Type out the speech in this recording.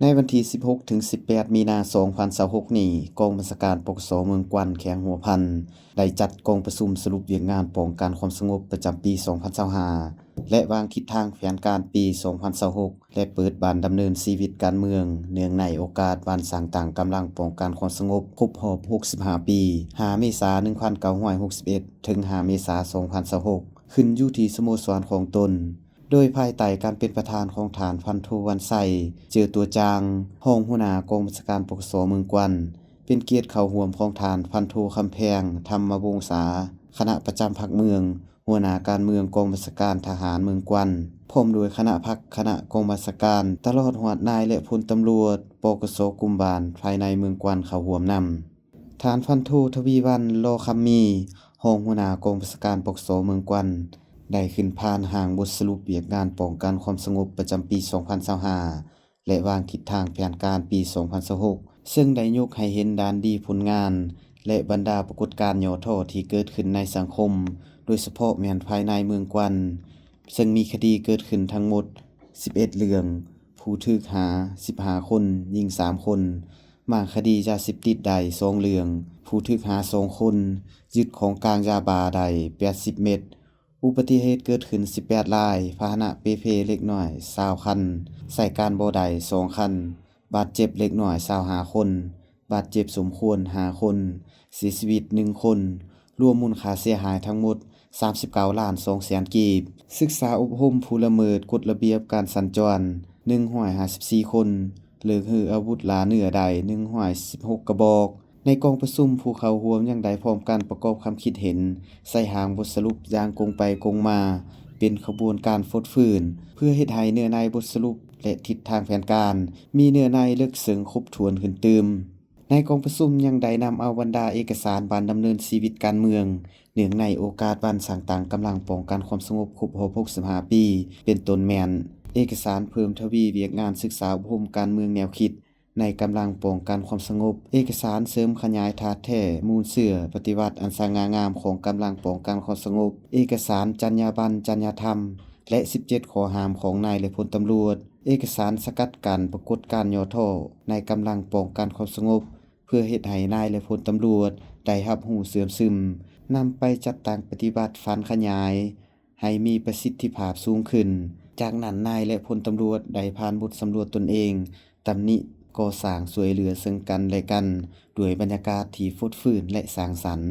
ໃນວັນທີສິບຫົກ ເຖິງ ສິບແປດ ມີນາ ສອງພັນຊາວຫົກ ນີ້, ກອງບັນຊາການ ປກສ ເມືອງກວັນ ແຂວງຫົວພັນ ໄດ້ຈັດກອງປະຊຸມສະຫຼຸບວຽກງານປ້ອງກັນຄວາມສະຫງົບປະຈຳປີ ສອງພັນຊາວຫ້າ ແລະ ວາງທິດທາງແຜນການປີ ສອງພັນຊາວຫົກ ແລະ ເປີດບານດຳເນີນຊີວິດການເມືອງ ເນື່ອງໃນໂອກາດວັນສ້າງຕັ້ງກຳລັງປ້ອງກັນຄວາມສະຫງົບຄົບຮອບ ຫົກສິບຫ້າ ປີ, ຫ້າ ເມສາ ໜຶ່ງພັນເກົ້າຮ້ອຍຫົກສິບເອັດ ເຖິງ ຫ້າ ເມສາ ສອງພັນຊາວຫົກ ຂຶ້ນຢູ່ທີ່ສະໂມສອນຂອງຕົນ. ໂດຍພາຍໃຕ້ການເປັນປະທານຂອງທ່ານພັນໂທ ວັນໄຊ ເຈີຕົວຈາງ, ຮອງຫົວໜ້າກອງບັນຊາການ ປກສ ເມືອງກວັນ, ເປັນກຽດເຂົ້າຮ່ວມຂອງທ່ານພັນໂທ ຄຳແພງ ທຳມະວົງສາ, ຄະນະປະຈຳພັກເມືອງ, ຫົວໜ້າການເມືອງກອງບັນຊາການທະຫານເມືອງກວັນ, ພ້ອມດ້ວຍຄະນະພັກ, ຄະນະກອງບັນຊາການ, ຕະຫຼອດຮອດນາຍ ແລະ ພົນຕຳຫຼວດ ປກສ ກຸ່ມບ້ານພາຍໃນເມືອງກວັນເຂົ້າຮ່ວມນຳ. ທ່ານພັນໂທ ທະວີວັນ ລໍຄຳມີ, ຮອງຫົວໜ້າກອງບັນຊາການ ປກສ ເມືອງກວັນ ໄດ້ຂຶ້ນຜ່ານຮ່າງບົດສະຫຼຸບວຽກງານປ້ອງກັນຄວາມສະຫງົບປະຈຳປີ ສອງພັນຊາວຫ້າ ແລະ ວາງທິດທາງແຜນການປີ ສອງພັນຊາວຫົກ ເຊິ່ງໄດ້ຍົກໃຫ້ເຫັນດ້ານດີຜົນງານ ແລະ ບັນດາປາກົດການຫຍໍ້ທໍ້ທີ່ເກີດຂຶ້ນໃນສັງຄົມ, ໂດຍສະເພາະແມ່ນພາຍໃນເມືອງກວັນ, ເຊິ່ງມີຄະດີເກີດຂຶ້ນທັງໝົດ ສິບເອັດ ເລື່ອງ, ຜູ້ຖືກຫາ ສິບຫ້າ ຄົນ, ຍິງ ສາມ ຄົນ, ມ້າງຄະດີຢາເສບຕິດໄດ້ ສອງ ເລື່ອງ, ຜູ້ຖືກຫາ ສອງ ຄົນ, ຍຶດຂອງກາງຢາບ້າໄດ້ ແປດສິບ ເມັດ, ອຸບັດຕິເຫດເກີດຂຶ້ນ ສິບແປດ ລາຍ, ພາຫະນະເປ່ເພເລັກນ້ອຍ ຊາວ ຄັນ, ໃຊ້ການບໍ່ໄດ້ ສອງ ຄັນ, ບາດເຈັບເລັກນ້ອຍ ຊາວຫ້າ ຄົນ, ບາດເຈັບສົມຄວນ ຫ້າ ຄົນ, ເສຍຊີວິດ ໜຶ່ງ ຄົນ, ລວມມູນຄ່າເສຍຫາຍທັງໝົດ ສາມສິບເກົ້າລ້ານສອງແສນກີບ, ສຶກສາອົບຮົມຜູ້ລະເມີດກົດລະບຽບການສັນຈອນ ໜຶ່ງຮ້ອຍຫ້າສິບສີ່ ຄົນ, ເລີກຮື້ອາວຸດລ່າເນື້ອໄດ້ ໜຶ່ງຮ້ອຍສິບຫົກ ກະບອກ. ໃນກອງປະຊຸມ, ຜູ້ເຂົ້າຮ່ວມຍັງໄດ້ພ້ອມກັນປະກອບຄຳຄິດເຫັນໃສ່ຮ່າງບົດສະຫຼຸບຢ່າງກົງໄປກົງມາ, ເປັນຂະບວນການຟົດຟື້ນ ເພື່ອເຮັດໃຫ້ເນື້ອໃນບົດສະຫຼຸບ ແລະ ທິດທາງແຜນການ ມີເນື້ອໃນເລິກເຊິ່ງຄົບຖ້ວນຂຶ້ນຕື່ມ. ໃນກອງປະຊຸມຍັງໄດ້ນຳເອົາບັນດາເອກະສານບານດຳເນີນຊີວິດການເມືອງ ເນື່ອງໃນໂອກາດວັນສ້າງຕັ້ງກຳລັງປ້ອງກັນຄວາມສະຫງົບຄົບຮອບ ຫົກສິບຫ້າ ປີ, ເປັນຕົ້ນແມ່ນ ເອກະສານເພີ່ມທະວີວຽກງານສຶກສາອົບຮົມການເມືອງແນວຄິດໃນກຳລັງປ້ອງກັນຄວາມສະຫງົບ, ເອກະສານເສີມຂະຫຍາຍທາດແທ້ມູນເຊື້ອປະຕິວັດອັນສະຫງ່າງາມຂອງກຳລັງປ້ອງກັນຄວາມສະຫງົບ, ເອກະສານຈັນຍາບັນ, ຈັນຍາທຳ ແລະ ສິບເຈັດ ຂໍ້ຫ້າມຂອງນາຍ ແລະ ພົນຕຳຫຼວດ, ເອກະສານສະກັດກັ້ນປາກົດການຫຍໍ້ທໍ້ໃນກຳລັງປ້ອງກັນຄວາມສະຫງົບ ເພື່ອເຮັດໃຫ້ນາຍ ແລະ ພົນຕຳຫຼວດໄດ້ຮັບຮູ້ເຊື່ອມຊຶມ, ນຳໄປຈັດຕັ້ງປະຕິບັດຝັນຂະຫຍາຍໃຫ້ມີປະສິດທິພາບສູງຂຶ້ນ. ຈາກນັ້ນ, ນາຍ ແລະ ພົນຕຳຫຼວດໄດ້ຜ່ານບົດສຳຫຼວດຕົນເອງ, ຕຳໜິ, ກໍ່ສ້າງ, ຊ່ວຍເຫຼືອເຊິ່ງກັນ ແລະ ກັນ ດ້ວຍບັນຍາກາດທີ່ຟົດຟື້ນ ແລະ ສ້າງສັນ.